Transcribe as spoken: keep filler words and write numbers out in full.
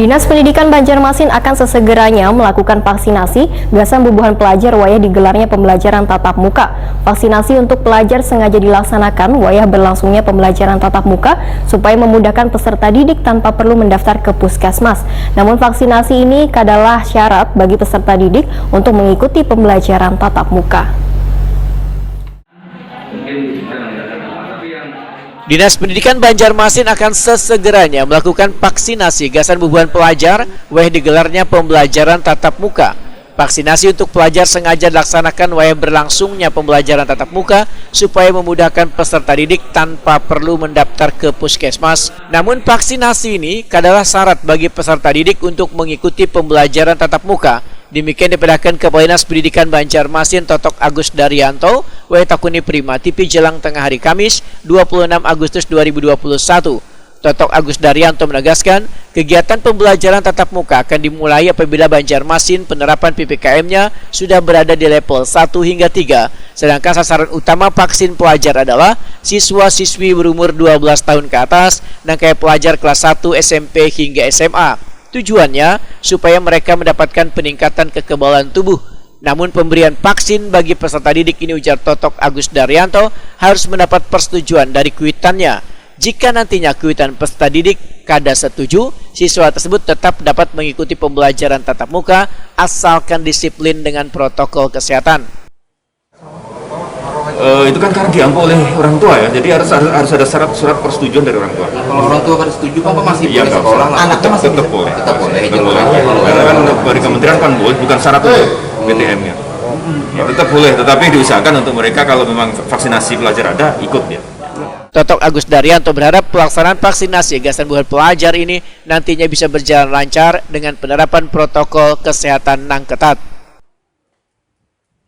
Dinas Pendidikan Banjarmasin akan sesegeranya melakukan vaksinasi gasan bubuhan pelajar wayah digelarnya pembelajaran tatap muka. Vaksinasi untuk pelajar sengaja dilaksanakan wayah berlangsungnya pembelajaran tatap muka supaya memudahkan peserta didik tanpa perlu mendaftar ke puskesmas. Namun vaksinasi ini kadalah syarat bagi peserta didik untuk mengikuti pembelajaran tatap muka. Dinas Pendidikan Banjarmasin akan sesegeranya melakukan vaksinasi gasan bubuhan pelajar weh digelarnya pembelajaran tatap muka. Vaksinasi untuk pelajar sengaja dilaksanakan wayah berlangsungnya pembelajaran tatap muka supaya memudahkan peserta didik tanpa perlu mendaftar ke puskesmas. Namun vaksinasi ini kadalah syarat bagi peserta didik untuk mengikuti pembelajaran tatap muka. Demikian dipedahkan Kepala Dinas Pendidikan Banjarmasin Totok Agus Daryanto, weh takuni Prima T V Jelang Tengah Hari Kamis, dua puluh enam Agustus dua ribu dua puluh satu. Totok Agus Daryanto menegaskan, kegiatan pembelajaran tatap muka akan dimulai apabila Banjarmasin penerapan P P K M-nya sudah berada di level satu hingga tiga, sedangkan sasaran utama vaksin pelajar adalah siswa-siswi berumur dua belas tahun ke atas, nangkaya pelajar kelas satu S M P hingga S M A. Tujuannya supaya mereka mendapatkan peningkatan kekebalan tubuh. Namun pemberian vaksin bagi peserta didik ini, ujar Totok Agus Daryanto, harus mendapat persetujuan dari kuitannya. Jika nantinya kuitan peserta didik kada setuju, siswa tersebut tetap dapat mengikuti pembelajaran tatap muka asalkan disiplin dengan protokol kesehatan. Uh, itu kan karena diampu oleh orang tua ya, jadi harus harus, harus ada syarat surat persetujuan dari orang tua. Nah, kalau orang tua kan setuju, apa masih iya, boleh sekolah? Anaknya masih tetap boleh. Tetap boleh. Tetap boleh. Karena kan dari kementerian kan boleh, bukan syarat untuk P T M-nya. Ya, tetap boleh, tetapi diusahakan untuk mereka kalau memang vaksinasi pelajar ada, ikut dia. Totok Agus Daryanto berharap pelaksanaan vaksinasi gasan buhan pelajar ini nantinya bisa berjalan lancar dengan penerapan protokol kesehatan nang ketat.